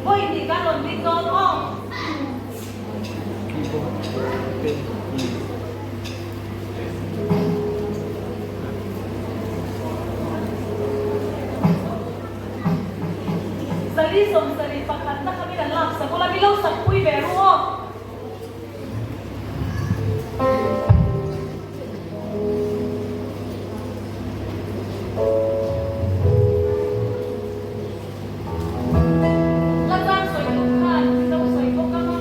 Vawi hnih kan rawn ring dawn aw. Zali 71 na kha min an lak sak ula, mi lo sak pui ve ru aw. La tan sawi tur khan i lo sawi bawk ang a.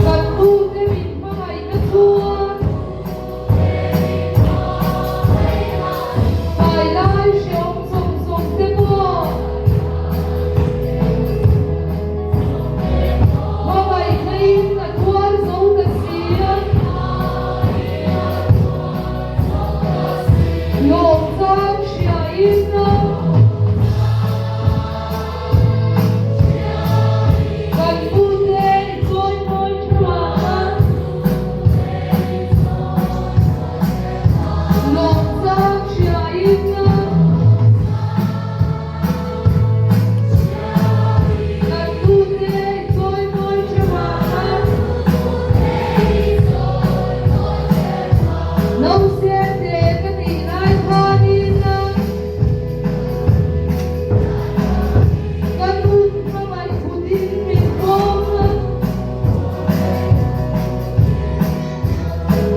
Kan tute min hmangaihna chuan Tlai lai hreawm zawng zawng te pawh hmangaihna in a tuar zo ta si a. Lawm chang hria in a. Kan pute i chawi mawi thu ang a. Lawm chang hria in a. Kan pute i chawi mawi thu ang a. Nausem te ka nih lai khanin a ka nun hmangaih khutin min pawm a,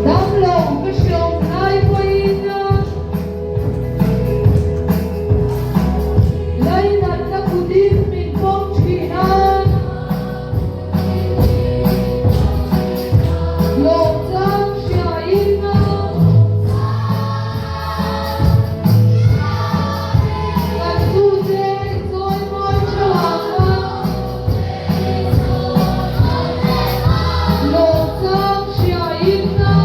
damlo ka hriawm lai pawhin a lainatna khutin min pawm thin a. Lawm chang hria in a kan tute i chawi mawi theuh ang a. Lawm chang hria in a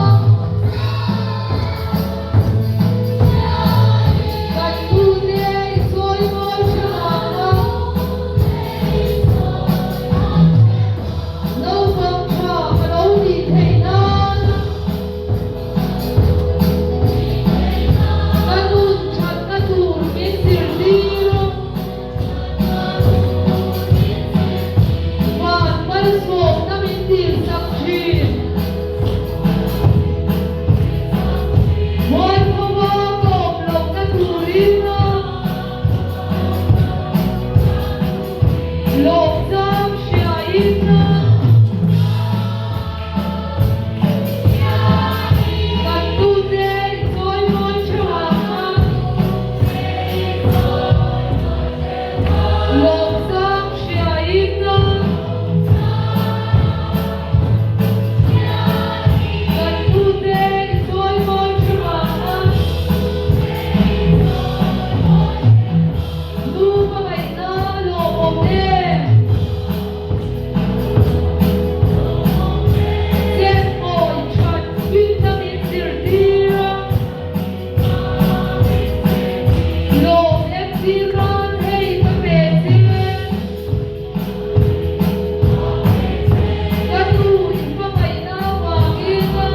kan tute i chawi mawi theuh ang a. Naupang tha ka lo nih theih nan ka nun thatna tur min zirtir a, van malsawmna min tirsak thin. Mualphova ka awm lohna turin a. Lawm chang hria in a kan tute i chawi mawi theuh ang a. Lawm chang hria in a kan tute i chawi mawi theuh ang a. Nu hmangaihna lawmawm em? Chet mawi that finna min zirtir a, lawm entir nan hei ka pe che. Ka nu i hmangaihna vangin a.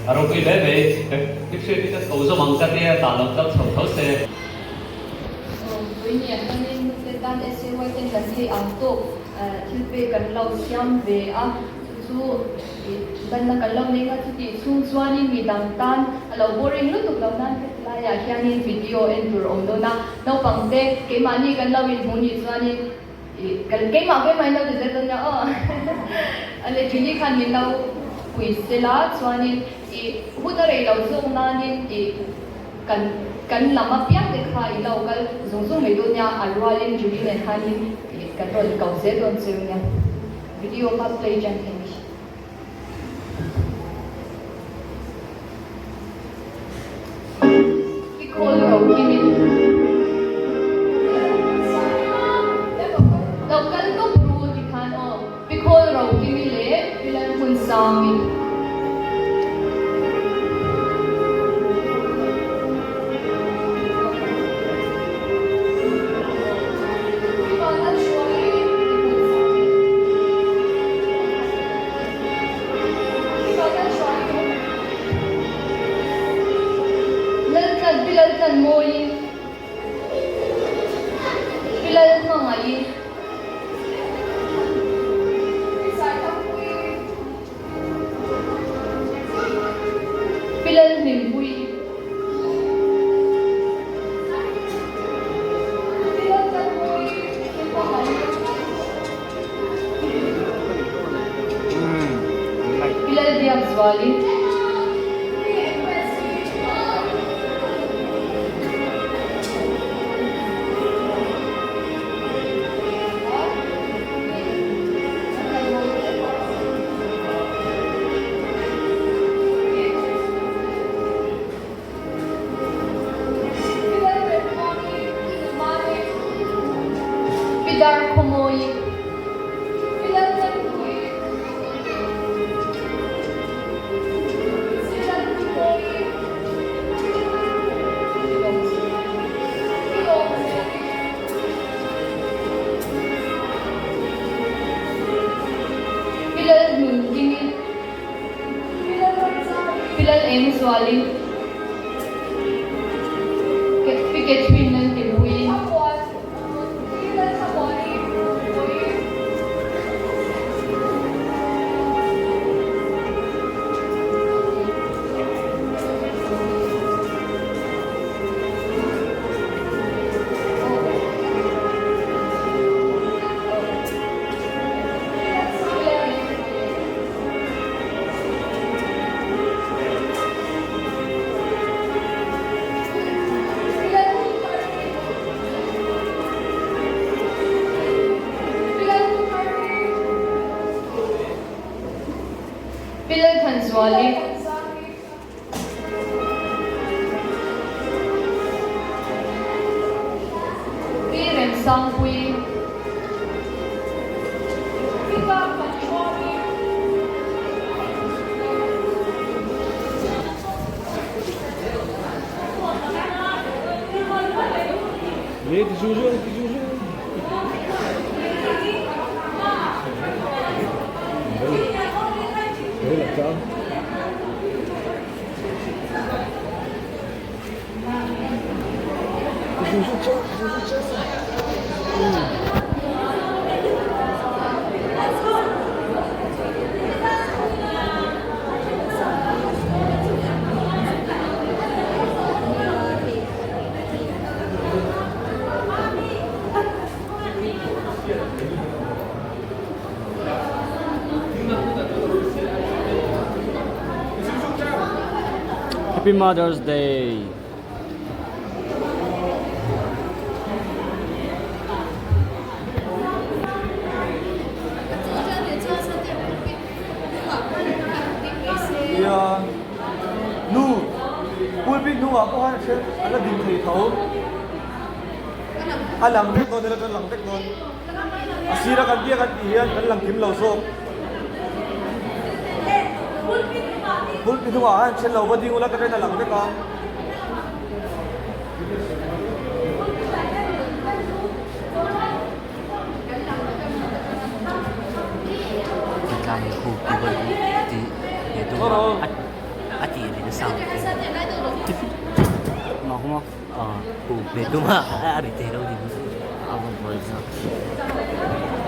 A ropui hle mai. Ka hriat hi ka tho zawm ang ka tia, tah lo kal chho tho se. Vawi ni atangin nute tan SAY ten kan thei ang tawk thil pek kan lo siam ve a, chu chu lanna kan lo nei kha chutih chhung chuanin midang tan a lo boring lutuk lo nan heti laiah hianin video en tur a awm dawn a, naupang te keimahni kan lo inhmuh nih chuanin ih keimah keimah in lo ti zel dawn nia aw a le Julie khan min lo pui sela chuanin ih hun a rei lo zawk nanin ih. Kan kan lam apiang te kha i lo kal zung zung mai dawn nia, a rualin Julie nen khanin kan rawn ko zel dawn cheu nia. Video kha play ṭan thei ni. I call ro kimin lo kal tawp ru ti khan aw. Pi khawl ro kimi leh Pi Lalhmun Sangi. Pi Vanlalhruaii, Pi Hmun Sangi. Pi Vanlalhruaii. Laltlan, Pi Laltlanmawii, Pi Lalhmangaii. Pi Lalhlimpui. Pi Lalbiakzuali. Pi Darkhawmawi. Pi Lalhnunkimi, Pi Lalengzuali, Pi Catherine Lalhlimpuii. Pi Lalthanzuali. Pi Remsangpuii. Happy Mother's Day. Nia nu pulpit hnungah pawh khan a then a la din thei tho a lang vek dawn ila chuan a lang vek dawn a sira kan tia kan tih hian kan lang kim lo zawk pulpit hnungah khan then lo va ding ula ka rin a lang vek a. Tlai hu tih he dum a. A tih ri nasa ang te. Mak maw? Aw, hu ve tum a, a ri thei lo ding. A va buai zawk.